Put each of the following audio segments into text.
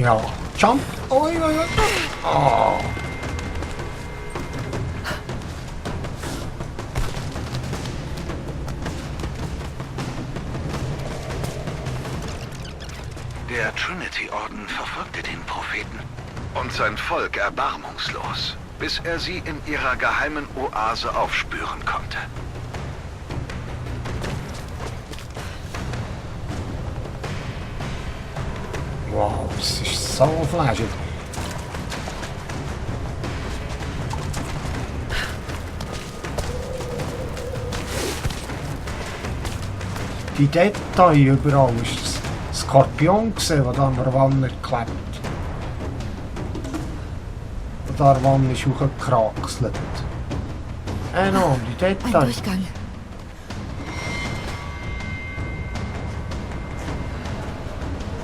Ja. Jump! Oi, oi, oi! Oh. Der Trinity-Orden verfolgte den Propheten und sein Volk erbarmungslos, bis er sie in ihrer geheimen Oase aufspüren konnte. Wow, das ist so flashig. Die Details überall ist das Skorpion gesehen, der da an der Wanne klebt. Und da Wanne ist hochgekraxelt. Enorm, die Ein Details. Durchgang.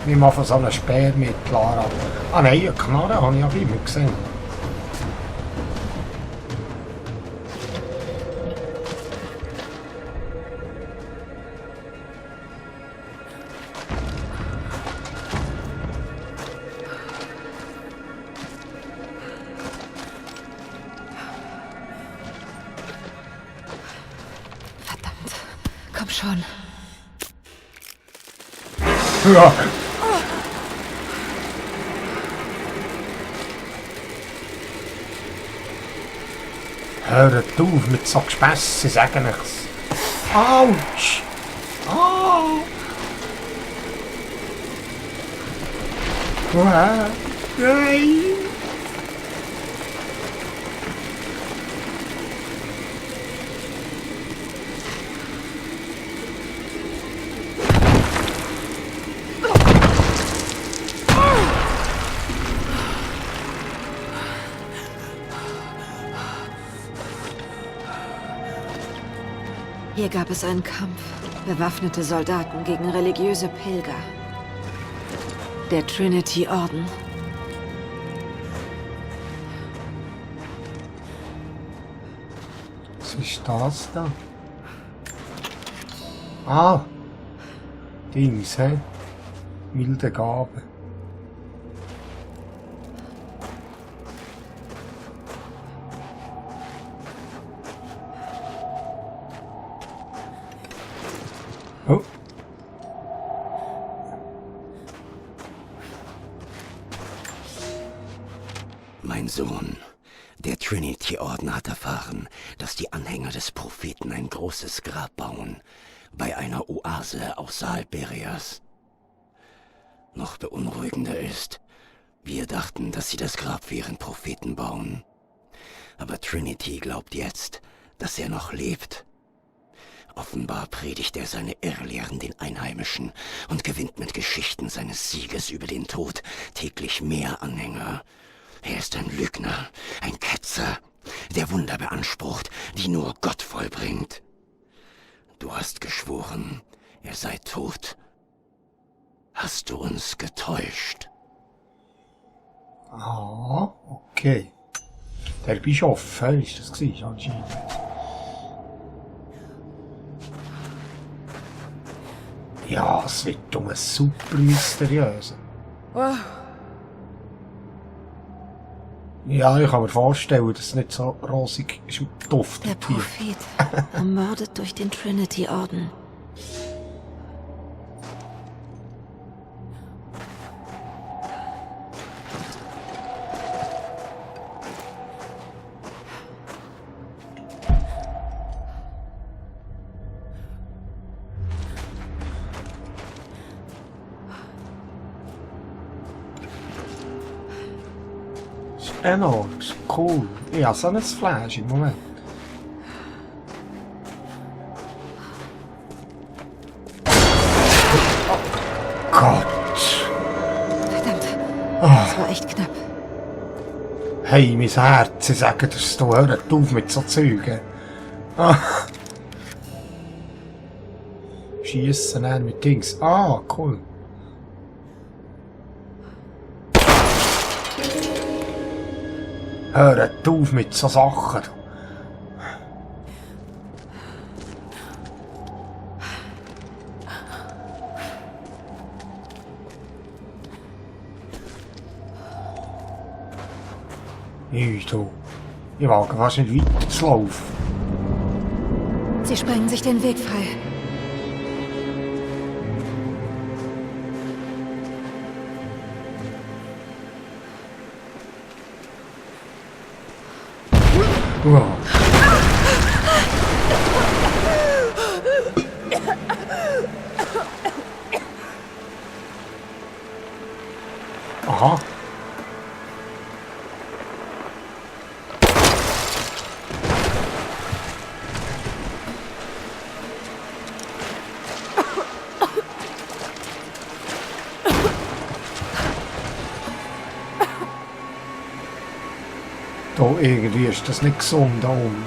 Wie man von so einem Speer mit Lara. Ah nein, eine Knarre habe ich auch immer gesehen. Verdammt. Komm schon. Ja. Hört auf mit so Gespässen, sagen ich's. Autsch! Ah! Nein! Hier gab es einen Kampf. Bewaffnete Soldaten gegen religiöse Pilger. Der Trinity-Orden. Was ist das da? Ah! Dings, hä? Milde Gabe. Oh. Mein Sohn, der Trinity-Orden hat erfahren, dass die Anhänger des Propheten ein großes Grab bauen, bei einer Oase außerhalb Berias. Noch beunruhigender ist, wir dachten, dass sie das Grab für ihren Propheten bauen. Aber Trinity glaubt jetzt, dass er noch lebt. Offenbar predigt er seine Irrlehren den Einheimischen und gewinnt mit Geschichten seines Sieges über den Tod täglich mehr Anhänger. Er ist ein Lügner, ein Ketzer, der Wunder beansprucht, die nur Gott vollbringt. Du hast geschworen, er sei tot. Hast du uns getäuscht? Ah, okay. Der Bischof, ist das gewesen, anscheinend. Ja, es wird um ein super mysteriös. Wow. Ja, ich kann mir vorstellen, dass es nicht so rosig ist, Der duftet hier. Prophet, ermordet durch den Trinity-Orden. Enorm, ist cool. Ja, so ein Flash im Moment. Oh Gott. Verdammt. Das war echt knapp. Hey, mein Herz, sie sagen, dass du hört auf mit so Zeugen. Ah. Schiessen dann mit Dings. Ah, cool. Hört auf mit so Sachen. Ich wage fast nicht weiter zu laufen. Sie sprengen sich den Weg frei. Wow. Aha. Da irgendwie ist das nicht gesund da unten.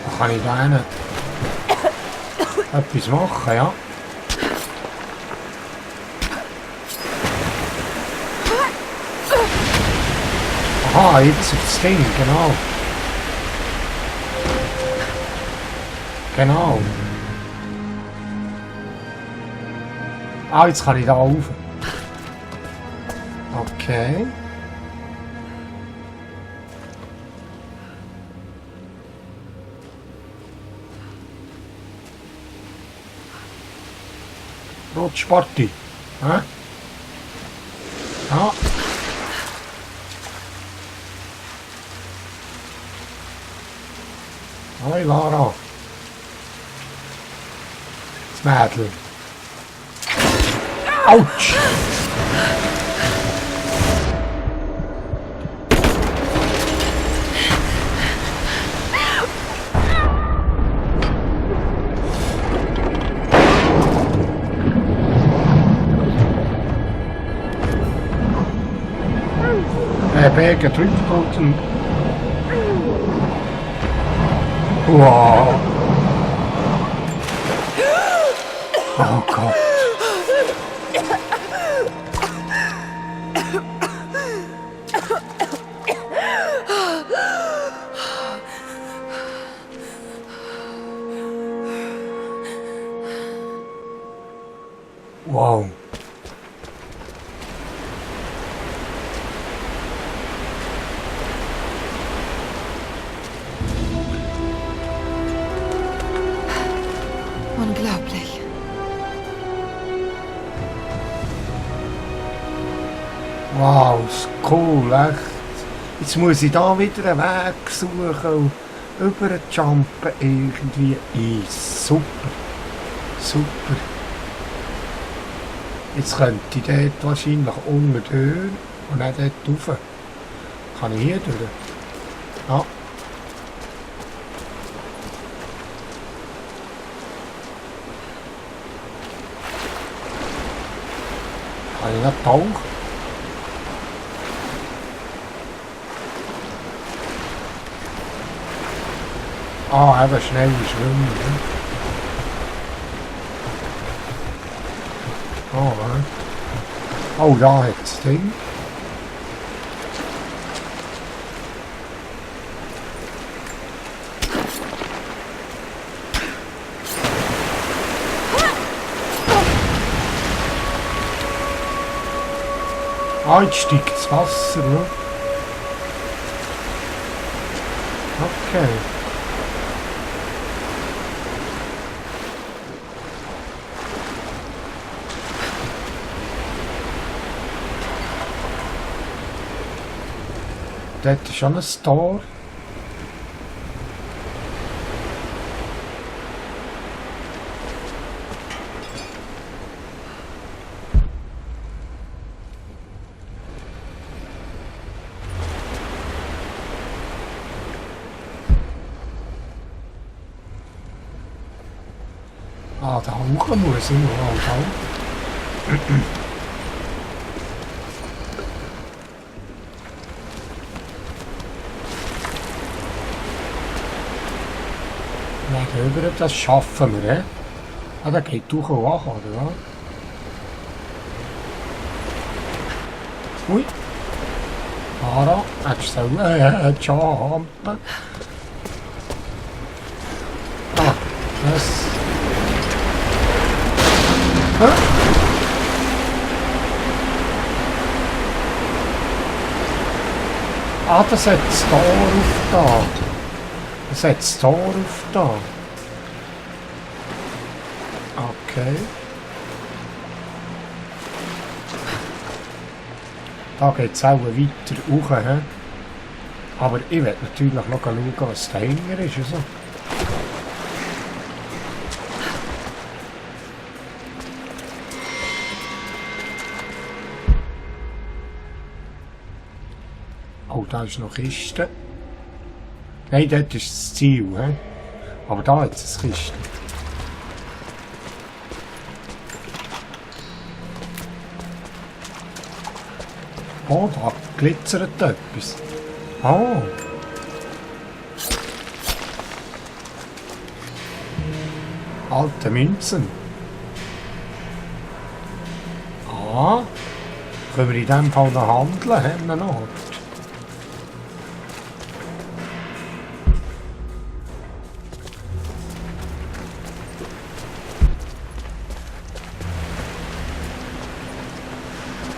Da kann ich da hinten etwas machen, ja? Aha, jetzt das Ding, genau. Genau. Ah, jetzt kann ich da rauf. Okay. Rotsporti. Hä? Ja. Hoi Lara. Das Mädel. Autsch! Berge drückt unten. Wow! Oh Gott! Wow. Unglaublich. Wow, ist cool, echt. Jetzt muss ich da wieder einen Weg suchen und überjumpen irgendwie. Super. Super. Jetzt könnte ich dort wahrscheinlich unten durch und dann dort rauf. Kann ich hier durch? Ja. Kann ich nicht tauchen? Ah, eben schnell schwimmen. Ne? Oh, da hat das Ding. Ah, jetzt steigt das Wasser, ne? Okay. Dort ist schon ein Tor. Ah, da hoch muss ich noch halt. Über das schaffen wir, Ah, da geht durch und wach, oder? Ui. Lara, hättest du jumpen. Ah, das... Hä? Ah, das hat das Tor auf da. Das hat das Tor auf da. Okay. Da geht es auch weiter hoch. He? Aber ich werde natürlich noch schauen, was dahinter ist. Also. Oh, da ist noch Kiste. Nein, dort ist das Ziel. He? Aber da hat es eine Kiste. Oh, da glitzert etwas. Oh. Alte Münzen. Ah. Können wir in diesem Fall noch handeln, haben wir noch.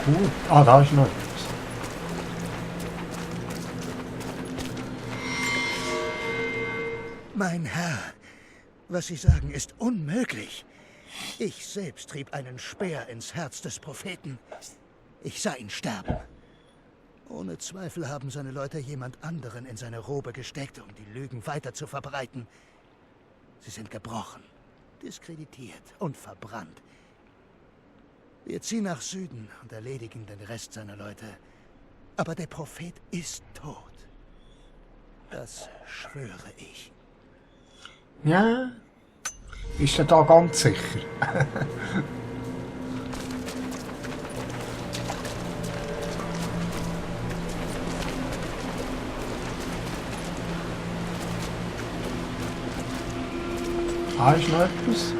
Gut. Ah, da ist noch etwas. Mein Herr, was Sie sagen, ist unmöglich. Ich selbst trieb einen Speer ins Herz des Propheten. Ich sah ihn sterben. Ohne Zweifel haben seine Leute jemand anderen in seine Robe gesteckt, um die Lügen weiter zu verbreiten. Sie sind gebrochen, diskreditiert und verbrannt. Wir ziehen nach Süden und erledigen den Rest seiner Leute. Aber der Prophet ist tot. Das schwöre ich. Ja, ist er da ganz sicher? Ah, ist noch etwas?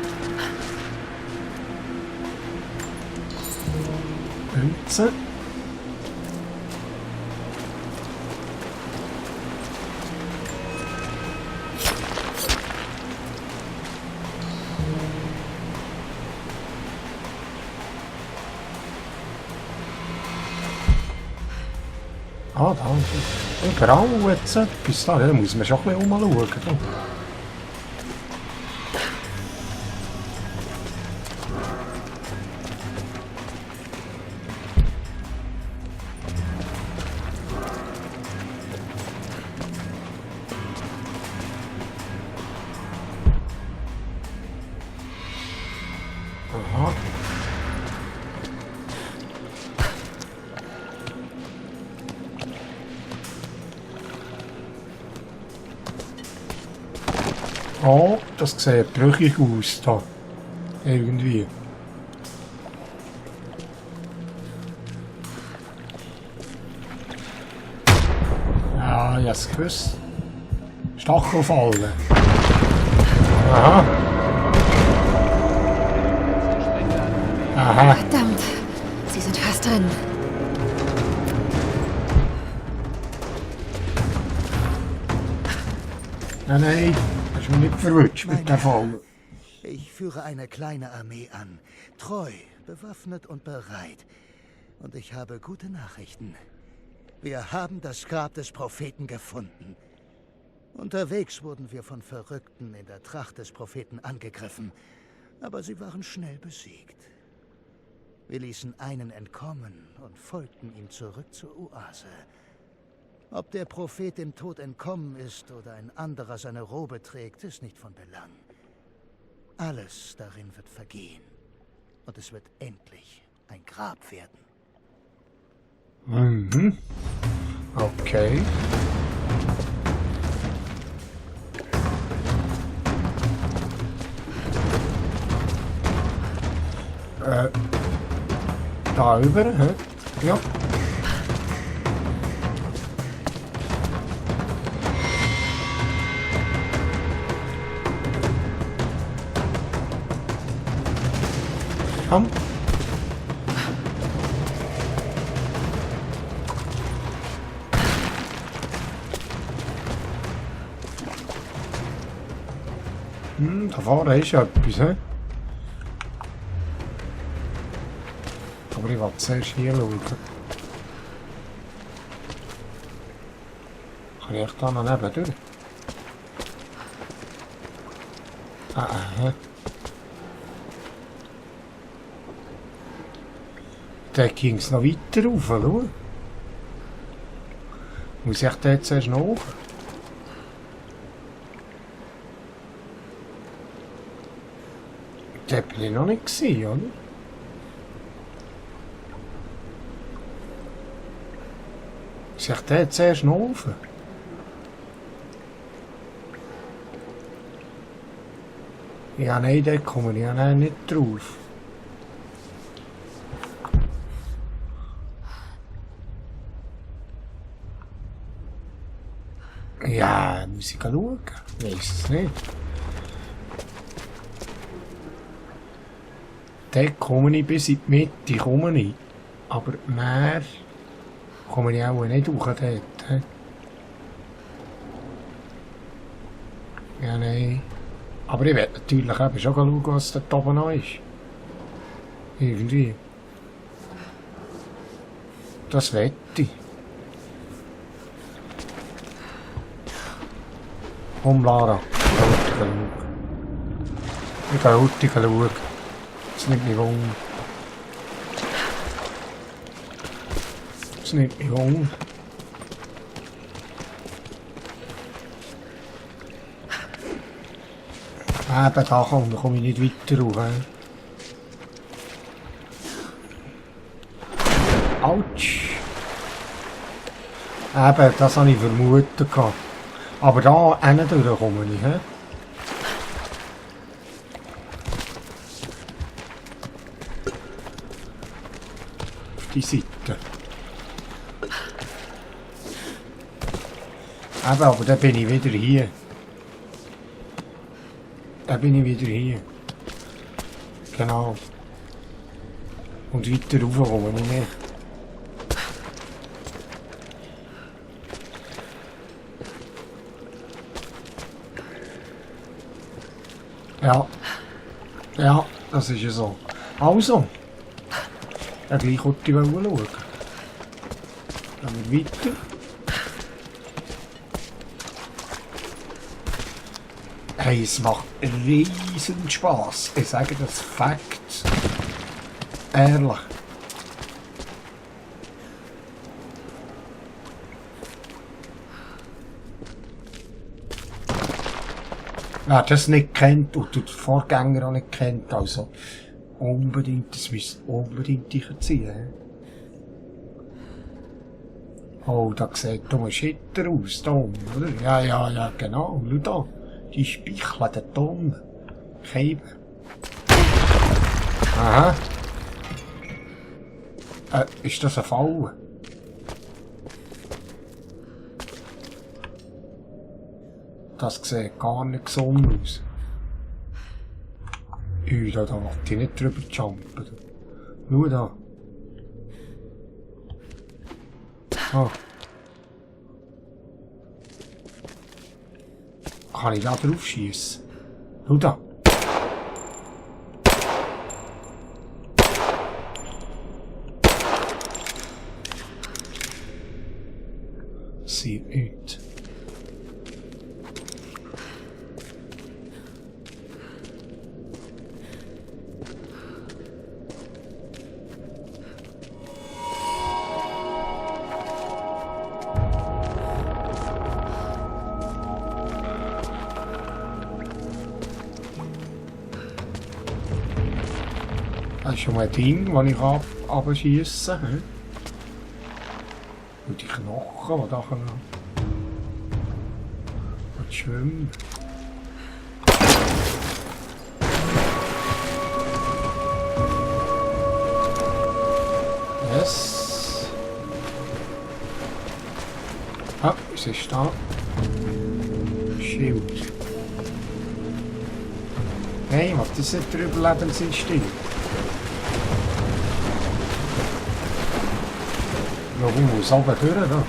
Münze. Ah, da ist überall jetzt etwas da. Da muss man schon ein bisschen umschauen. Aha. Oh, das sieht brüchig aus da. Irgendwie. Ja, ich hab's gewusst. Stachelfallen. Aha. Aha. Verdammt, sie sind fast drin. Nein, nein, das ist mir nicht verwünscht mit der Fall. Ich führe eine kleine Armee an, treu, bewaffnet und bereit. Und ich habe gute Nachrichten. Wir haben das Grab des Propheten gefunden. Unterwegs wurden wir von Verrückten in der Tracht des Propheten angegriffen, aber sie waren schnell besiegt. Wir ließen einen entkommen und folgten ihm zurück zur Oase. Ob der Prophet dem Tod entkommen ist oder ein anderer seine Robe trägt, ist nicht von Belang. Alles darin wird vergehen. Und es wird endlich ein Grab werden. Mhm. Okay. Da über, hä? Ja. Komm. Da vorne ist ja etwas, hä? Aber ich will zuerst hier schauen. Kann ich echt da noch neben durch? Da ging es noch weiter rauf, schau. Muss ich da jetzt erst noch? Da bin ich noch nicht gewesen, oder? Muss ich da jetzt erst noch rauf? Ja, nein, da komme ich ja nicht drauf. Ja, muss ich schauen? Weiss es nicht. Da komme ich bis in die Mitte, komme ich. Aber mehr komme ich auch nicht hoch dort. He? Ja, nein. Aber ich werde natürlich eben schon schauen, was da oben noch ist. Irgendwie. Das wette ich. Komm, Lara. Ich gehe heute schauen. Das nimmt mich Wunder. Das nimmt mich Wunder. Eben, da komme ich nicht weiter rauf. Autsch! Eben, das habe ich vermutet. Aber da hinten durch komme ich. He? Auf die Seite. Eben, aber dann bin ich wieder hier. Dann bin ich wieder hier. Genau. Und weiter rauf komme ich nicht. Ja. Ja, das ist ja so. Also. Ja, gleich wollte ich schauen. Dann wir weiter. Hey, es macht riesen Spass. Ich sage das Fakt. Ehrlich. Wer das nicht kennt und die Vorgänger auch nicht kennt, also unbedingt, das müsst unbedingt ziehen. Oh, da sieht Thomas Schitter aus, Tom, oder? Ja, genau, schau da. Die Spicheln, der Tom. Scheiben. Aha. Ist das ein Fall? Das sieht gar nicht gesund aus. Da wollte ich nicht drüber jumpen. Schau da. Ah. Kann ich da drauf schießen? Schau da. Sieht nichts. Das ist schon mal ein Ding, das ich abschiessen kann. Und die Knochen, die da schwimmen. Yes. Ah, was ist da? Schild. Hey, was ist das der Überlebensinstinkt? Warum muss aber durch, da?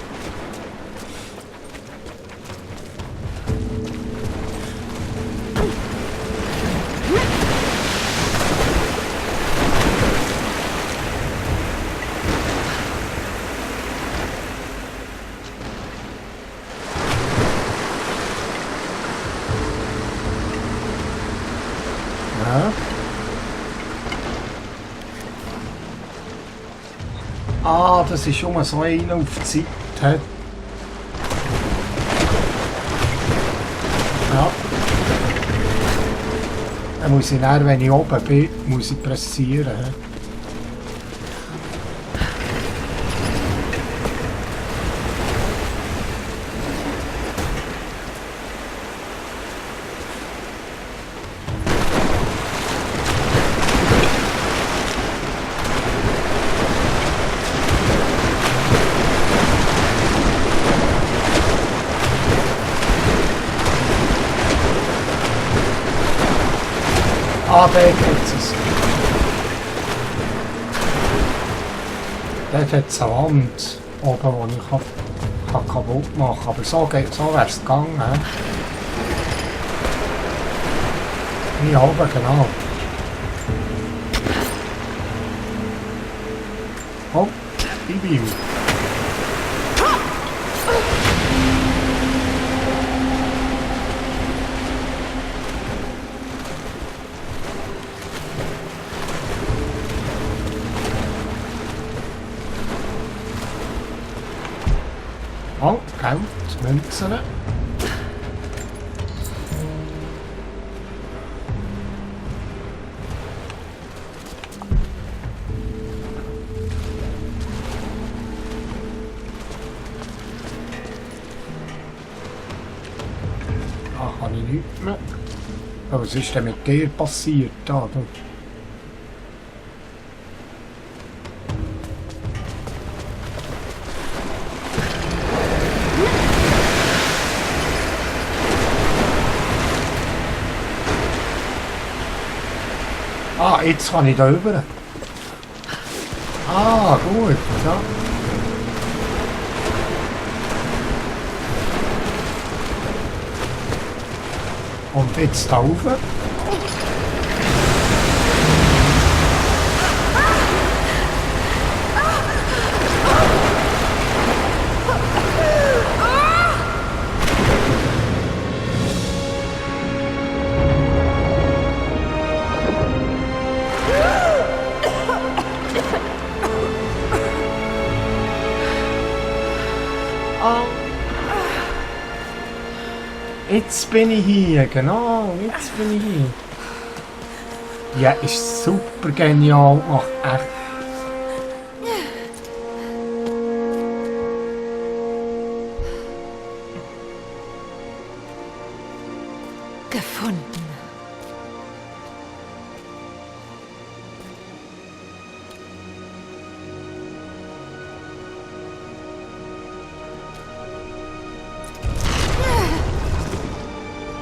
Ah, das ist schon mal so einer auf die Seite. Ja. Dann muss ich dann, wenn ich oben bin, muss ich pressieren. Ah, dort hat es. Dort hat es eine Wand oben, die ich kann kaputt machen kann. Aber so wäre es gegangen. Hier oben, genau. Oh, ich bin. Oh, Geld, Münzen. Da kann ich nichts mehr. Aber was ist denn mit dir passiert? Da, du? Ah, jetzt kann ich da rüber. Ah, gut. Ja. Und jetzt da rauf. Jetzt bin ich hier, genau, jetzt bin ich hier. Ja, ist super genial gemacht, echt. Gefunden.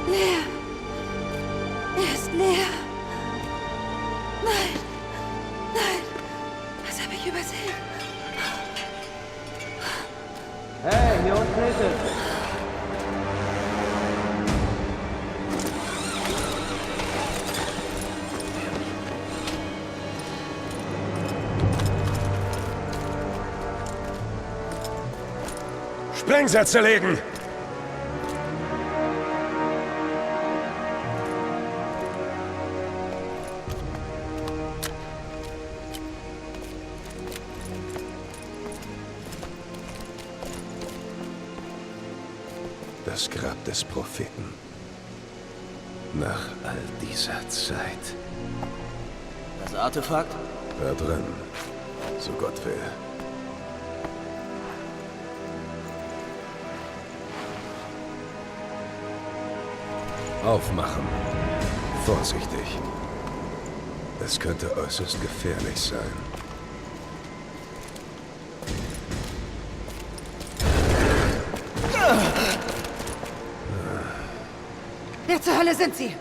Leer. Er ist leer. Nein. Nein. Was habe ich übersehen? Hey, hier unten ist es. Sprengsätze legen! Das Grab des Propheten. Nach all dieser Zeit. Das Artefakt? Da drin. So Gott will. Aufmachen. Vorsichtig. Es könnte äußerst gefährlich sein. Wer zur Hölle sind Sie?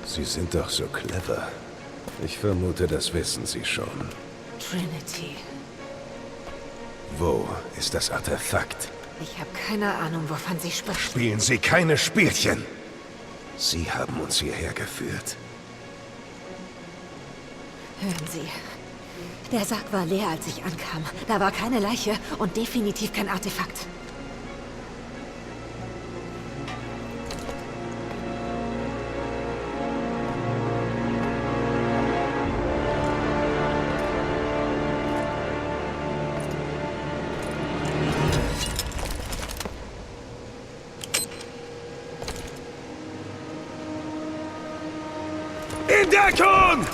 Sie sind doch so clever. Ich vermute, das wissen Sie schon. Trinity. Wo ist das Artefakt? Ich habe keine Ahnung, wovon Sie sprechen. Spielen Sie keine Spielchen! Sie haben uns hierher geführt. Hören Sie. Der Sarg war leer, als ich ankam. Da war keine Leiche und definitiv kein Artefakt. In Deckung!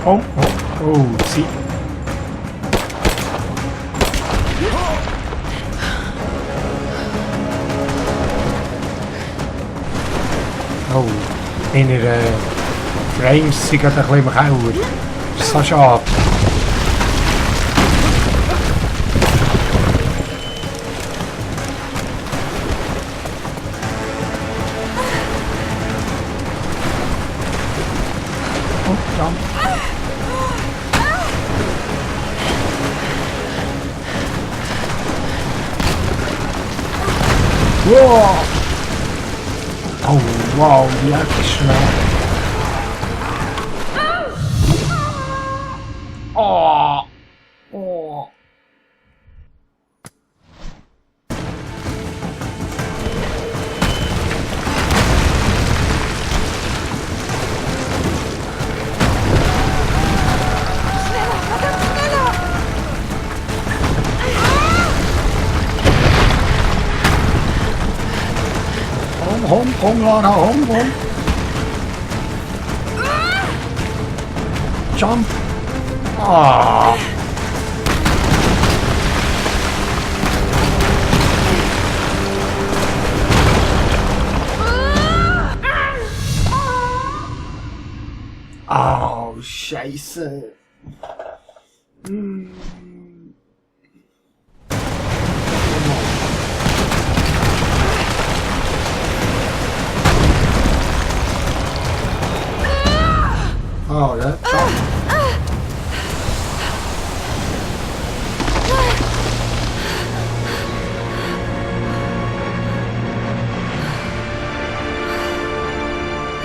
Oh, sie. Oh, in de frames zie ik het alleen maar uit. So schade. Oh, dan. Wow! Oh, wow, die is snel. Oh! Oh! Home, Lana, home. Jump. Ah. Oh, Scheiße. Oh, ja.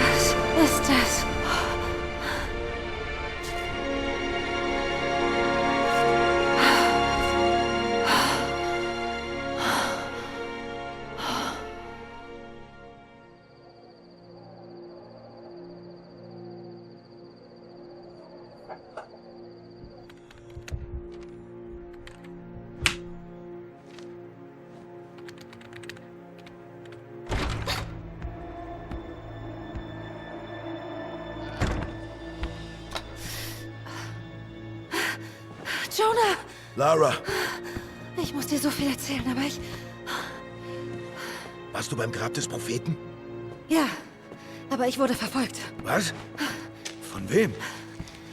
Was ist das? Jonah! Lara, Ich muss dir so viel erzählen, aber ich... warst du beim Grab des Propheten? Ja, aber ich wurde verfolgt. Was? Von wem?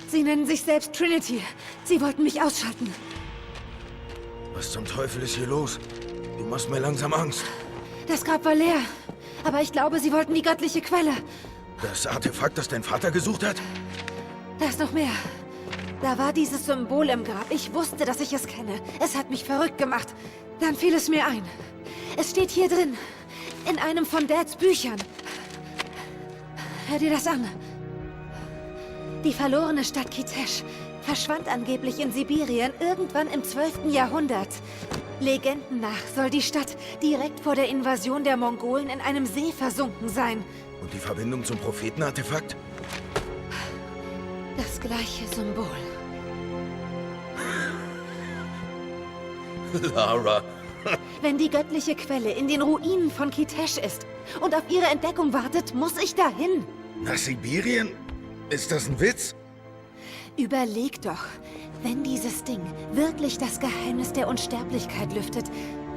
Sie nennen sich selbst Trinity. Sie wollten mich ausschalten. Was zum Teufel ist hier los? Du machst mir langsam Angst. Das Grab war leer. Aber ich glaube, sie wollten die göttliche Quelle. Das Artefakt, das dein Vater gesucht hat? Da ist noch mehr. Da war dieses Symbol im Grab. Ich wusste, dass ich es kenne. Es hat mich verrückt gemacht. Dann fiel es mir ein. Es steht hier drin. In einem von Dads Büchern. Hör dir das an. Die verlorene Stadt Kitesh verschwand angeblich in Sibirien irgendwann im 12. Jahrhundert. Legenden nach soll die Stadt direkt vor der Invasion der Mongolen in einem See versunken sein. Und die Verbindung zum Prophetenartefakt? Das gleiche Symbol. Lara. Wenn die göttliche Quelle in den Ruinen von Kitesh ist und auf ihre Entdeckung wartet, muss ich dahin. Nach Sibirien? Ist das ein Witz? Überleg doch, wenn dieses Ding wirklich das Geheimnis der Unsterblichkeit lüftet,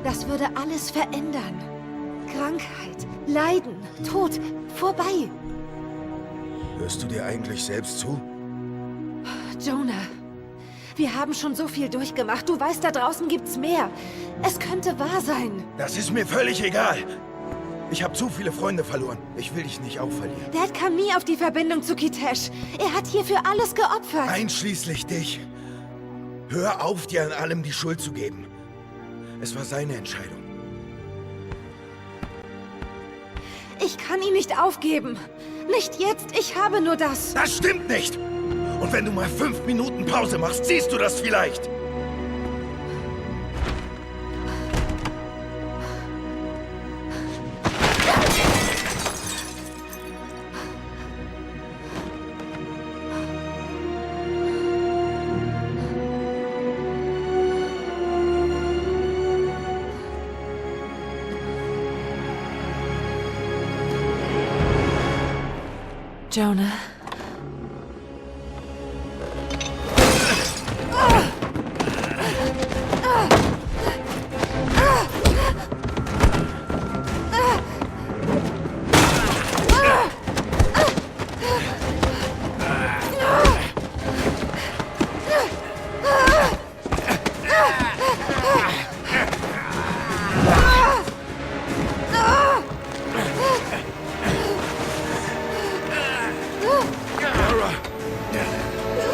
das würde alles verändern. Krankheit, Leiden, Tod, vorbei. Hörst du dir eigentlich selbst zu? Jonah, wir haben schon so viel durchgemacht. Du weißt, da draußen gibt's mehr. Es könnte wahr sein. Das ist mir völlig egal. Ich habe zu viele Freunde verloren. Ich will dich nicht auch verlieren. Dad kam nie auf die Verbindung zu Kitesh. Er hat hierfür alles geopfert. Einschließlich dich. Hör auf, dir an allem die Schuld zu geben. Es war seine Entscheidung. Ich kann ihn nicht aufgeben. Nicht jetzt, ich habe nur das. Das stimmt nicht! Und wenn du mal 5 Minuten Pause machst, siehst du das vielleicht. Jonah.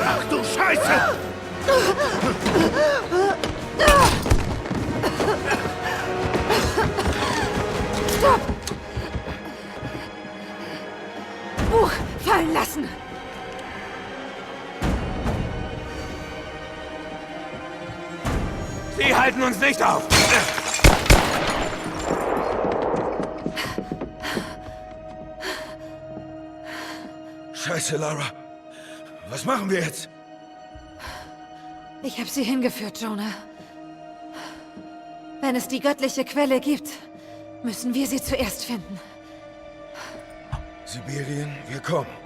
Ach du Scheiße! Stopp! Buch fallen lassen! Sie halten uns nicht auf! Scheiße, Lara. Was machen wir jetzt? Ich habe sie hingeführt, Jonah. Wenn es die göttliche Quelle gibt, müssen wir sie zuerst finden. Sibirien, wir kommen.